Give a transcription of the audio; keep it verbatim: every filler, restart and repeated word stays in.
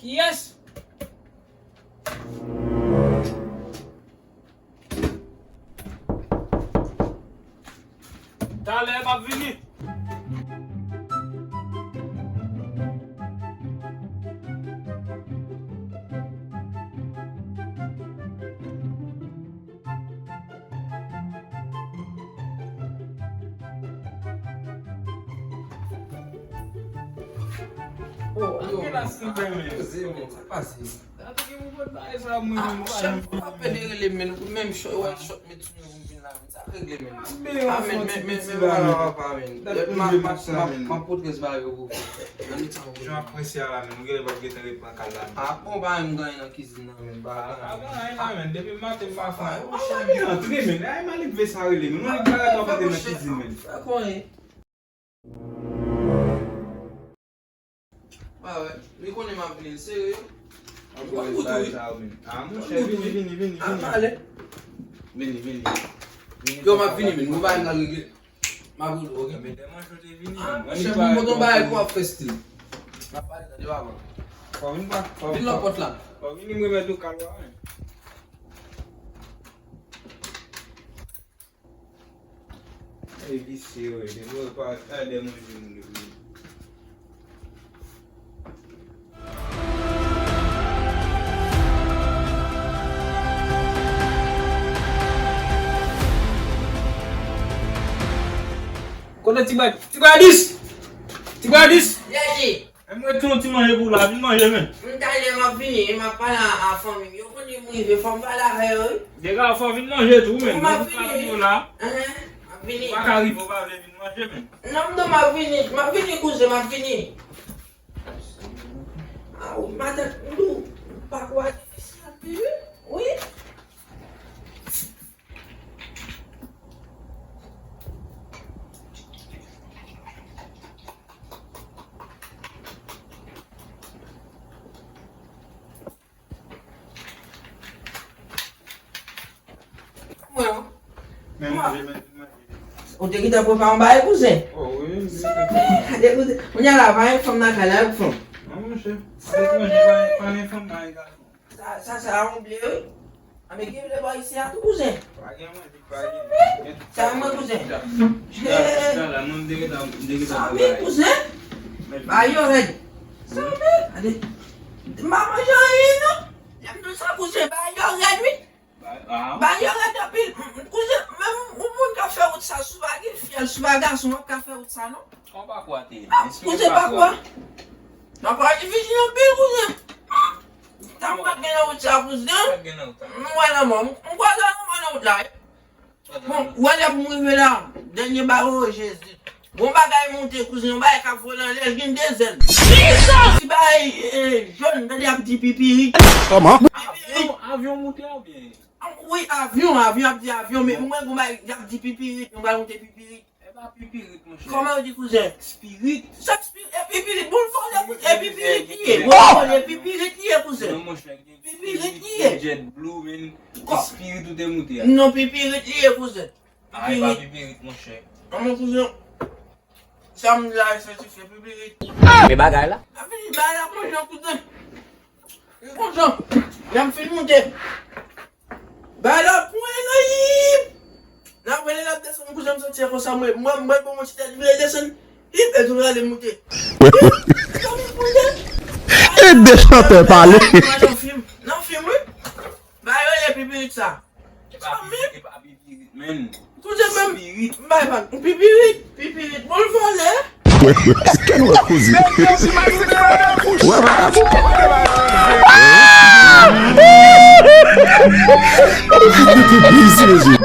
Yes! Talè m ap vini. Oh, anke la sanble men. Poze men, sa k pase? Sa te gen pou pot bagay sa mwen menm. Ah, chèf, pa pèdi rele men, ou menm chòt, wè chòt met sou mwen pou m vin la men. Sa k regle men? Ah men, men, men, men, wala papa men. M ap pote rès bagay yo pou ou. Jan apresye a la men, ou genlè p ap gentan ret pran kal la men. Ah bon, pa menm gen anyen nan kizin nan men, pa gen anyen. Pa gen anyen la men, depi maten m pa fè anyen. Antre men, ay malik ve sa rele men, malik bagay w ap antre nan kizin men. Fè konyen. Pa wè, li konnen m ap vini, l serye. Ou konn kout ou wi. Ah monchè, vini, vini, vini, vini. Vini, vini. Yo, m ap vini men, mwen pa nan regle. M ap regle, ok. Men demen manje ou te vini. Ah monchè, mwen kontan bagay pou w ap fè stil. M ap pale tande papa. Fò vin pa, fò vin lòt pòt la. Fò vini m remèt ou kal la men. E visye yo ye, depi yo pa gade manje moun yo ye. Kote ti Brad? Ti Bradis! Ti Bradis! Yèji! E mwen tou yon ti manje pou w la, vin manje men. M talè m ap vini, m ap pale a, a fanmi m. Yo konnen m rive, fò m pale avè yo wi. Dega, fò w vin manje tou men. M ap vini wi. Enhen, m ap vini. Ou pa ka rive, ou pa vle vin manje men. Non, non, m ap vini, m ap vini kouzen, m ap vini. Ah wi, matant, m tou, m pa kwè difisil anpil wi. Wi. Mwen, men manje, men manje. Ou te gentan prepare yon bagay, kouzen? Oh, wi, wi. Sa men, gade, kouzen. Kounye a la, pa gen fanm nan kay la, fanm. Non, monchè. Sa men. Pa gen fanm, pa gen gason. Sa, sa, sa, on byen, wi. A, men gen vle bò isi a tou, kouzen. Pa gen manje, pa gen. Sa, mwen, kouzen. Chita, chita la, mwen, m te gentan, m te gentan. Sa, men, kouzen. Ba yo rèd. Sa, men, gade. M pa manje anyen, non. Lè m di w sa, kouzen, ba yo rèd, wi. Ba, ah. Ba yo rèd anpil. Kouzen, menm yon moun k ap fè wout sa, si w pa gen fyèl, si w pa gason, w ap ka fè wout sa, non. Kòman pa kwate? Ah, kouzen pa kwa. Nan pa difisil anpil, kouzen. Sa m pa t gen nan wout sa, kouzen. M wè lanmò. M, m kwaze lanmò nan wout la, wi. Bon, wè lè pou m rive la. Dènye bagay, o Jezi. Gon bagay monte, kouzen, yon bagay k ap vole anlè, l gen de zèl. Ti bagay, eh, jòn, tande y ap di pipirit. Kòman? Pipirit. Avyon, avyon moute oubyen? Wi, avyon, avyon, y ap di avyon, men mwen, gon bagay, y ap di pipirit, yon bagay monte pipirit. E pa pipirit, monchè. Kòman yo di kouzen? Spirit. Sa k spirit? E pipirit, bon, l vòlè, kouzen, e pipirit li ye. Bon, l vòlè, pipirit li ye, kouzen. Non, monchè, gen pipirit li ye. Jet blue, men, spirit ou te moute a. Non, pipirit li ye, kouzen. A, e pa pipirit, monchè. Kòman, kouzen? Sa m di la, e sètifye, pipirit. Men bagay la. Sa vini, bagay la, kouzen, kouzen. Kouzen, lè m fin moute. Ba la pwen nan yip. Nan vre lè l ap desann, kouzen, m santi konsa, mwen, mwen, mwen, bon, mwen, ti tèt vire desann. Yip, e tou rale moute. Yip, sa m moute. E de chantè pale. Nan fim, nan fim, wi. Ba yo ye pipirit sa. Sa m, men. Kouzen menm, m bay vag. Pipirit, pipirit, bon, l vòlè. Èske nou wè koze? Wè, wè, wè. Pitit li te bizi, mezye.